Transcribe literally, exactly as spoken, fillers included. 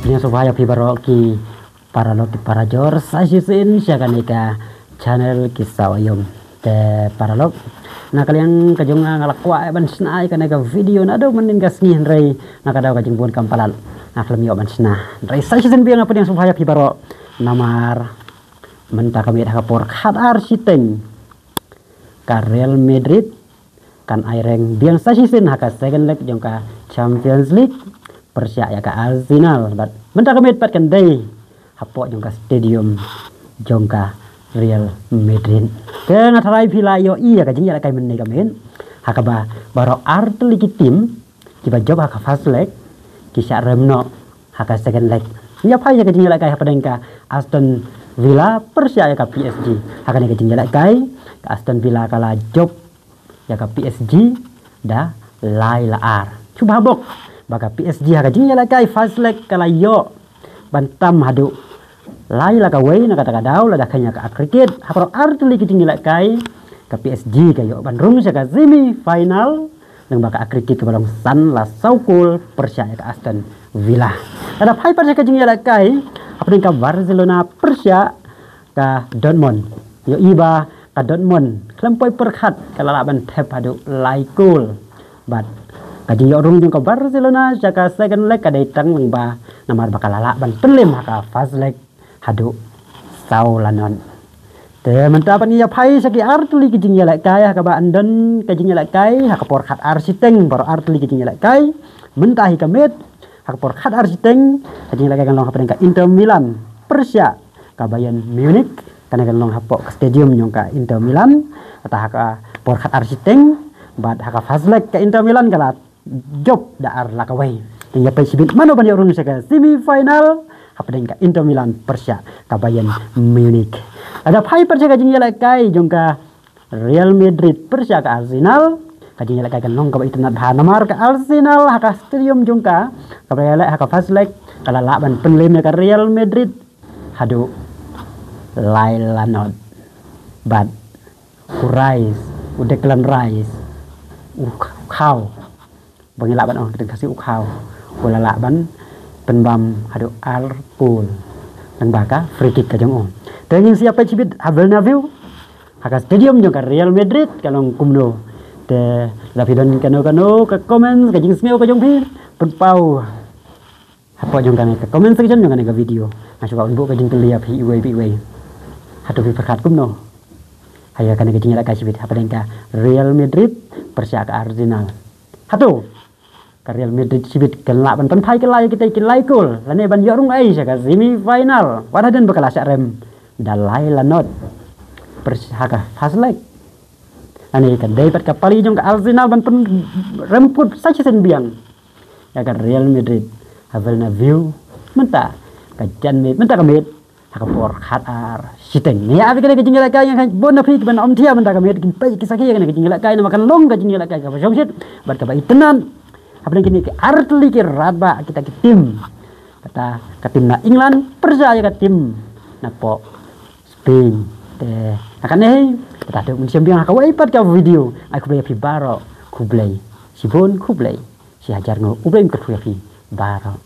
Pdiang sngewbha ïa phi baroh ki paralok ki parajor sa shisien sha kane ka channel Ki Saw Aïom. Te paralok, na ka liang ka jong nga, nga la kwah ban shna ïa kane ka video naduh mynnin ka sngi, hynrei na ka daw ka jingbun kam palat nga khlem ïoh ban shna. Hynrei sa shisien biang nga pdiang sngewbha ïa phi baroh namar mynta ka miet ha ka por khatar shiteng ka Real Madrid kan aireng biang sa shisien ha ka second leg jong ka Champions League pyrshah ïa ka Arsenal. Bad mynta ka miet pat kan dei hapoh jong ka stadium jong ka Real Madrid. Te nga tharai phi la ïohi ïa ka jingïalehkai mynne ka miet, ha kaba baroh artylli ki team kiba jop ha ka first leg ki shah rem noh ha ka second leg. Ïa phai ïa ka jingïalehkai hapdeng ka Aston Villa pyrshah ïa ka P S G. Ha kane ka jingïalehkai ka Aston Villa ka la jop ïa ka P S G da lai la ar. Shu bha bok ba ka P S G ha ka jingïalehkai first leg ka la ïoh ban tam haduh lai la kawei, na kata ka daw lada kheiñ ïa ka aggregate ha baroh artylli ki jingïalehkai ka P S G ka ïoh ban rung sha ka semi final lyngba ka aggregate kaba long san la saw kol pyrshah ïa ka Aston Villa. Lada phai pat sha ka jingïalehkai hapdeng ka Barcelona pyrshah ka Dortmund, ïohi ba ka Dortmund khlem poi pyrkhat ka la lah ban thep haduh lai kol. Bad ka jingïoh rung jong ka Barcelona sha ka second leg ka dei tang lyngba namar ba ka la lah ban pynlem ha ka first leg haduh saw la not. Te mynta pat ngi ïa phai sha ki artylli ki jingïalehkai ha kaba yn don ka jingïalehkai ha ka por khatar shiteng, baroh artylli ki jingïalehkai mynta hi ka miet ha ka por khatar shiteng. Ka jingïalehkai kan long hapdeng ka Inter Milan pyrshah ka Bayern Munich, kane kan long hapoh ka stadium jong ka Inter Milan. Kata ha ka por khatar shiteng, bad ha ka first leg ka Inter Milan ka la jop da ar la kawei. Te ïa peit shibit mano ban ïoh rung sha ka semi final hapdeng ka Inter Milan pyrshah ka Bayern Munich. Lada phai pat sha ka jingïalehkai jong ka Real Madrid pyrshah ka Arsenal, ka jingïalehkai kan long kaba itynnad bha namar ka Arsenal ha ka stadium jong ka, kaba ïaleh ha ka first leg ka la lah ban pynlem ïa ka Real Madrid haduh lai la not. Bad u Rice, u Declan Rice, u khaw, ba ngi lah ban ong ha ka ktien Khasi u khaw, u la lah ban pynbam haduh ar kol lyngba ka free kick ka jong u. Te ngin sa ïa peit shibit ha Bernabeu, ha ka stadium jong ka Real Madrid ka long kumno. Te lada phi don kano kano ka comment, ka jingsngew ka jong phi, pynpaw hapoh jong kane ka comment section jong kane ka video. Nga shu kwah ban buh ka jingkylli ïa phi iwei pa iwei. Hato phi pyrkhat kumno ha ïa kane ka jingïalehkai shibit hapdeng ka Real Madrid pyrshah ka Arsenal? Hato ka Real Madrid shibit kan lah ban pynphai kylla ïa kita ki lai kol lane ban ïoh rung ei sha ka semi final, wat hadien ba ka la shah rem da lai la not pyrshah ha ka first leg? Lane kan dei pat ka pali jong ka Arsenal ban pynrem kut sa shisien biang ïa ka Real Madrid ha Bernabeu mynta ka janmiet, mynta ka miet ha ka por khatar shiteng. Ngi ïa ap ïa kane ka jingïalehkai, nga kheiñ bun na phi kiban ym thiah mynta ka miet kin peit ki sakhi ïa kane ka jingïalehkai namar kan long ka jingïalehkai kaba shongshit bad kaba itynnad hapdeng kine ki artylli ki rangbah kita ki team. Kata ka team na England pyrshah ïa ka team napoh Spain. Te na kane hi, kata te, mynshem biang ha kawei pat ka video. Ai khublei ïa phi baroh, khublei shibun, khublei shihajar nguh. U Blei un kyrkhu ïa phi baroh.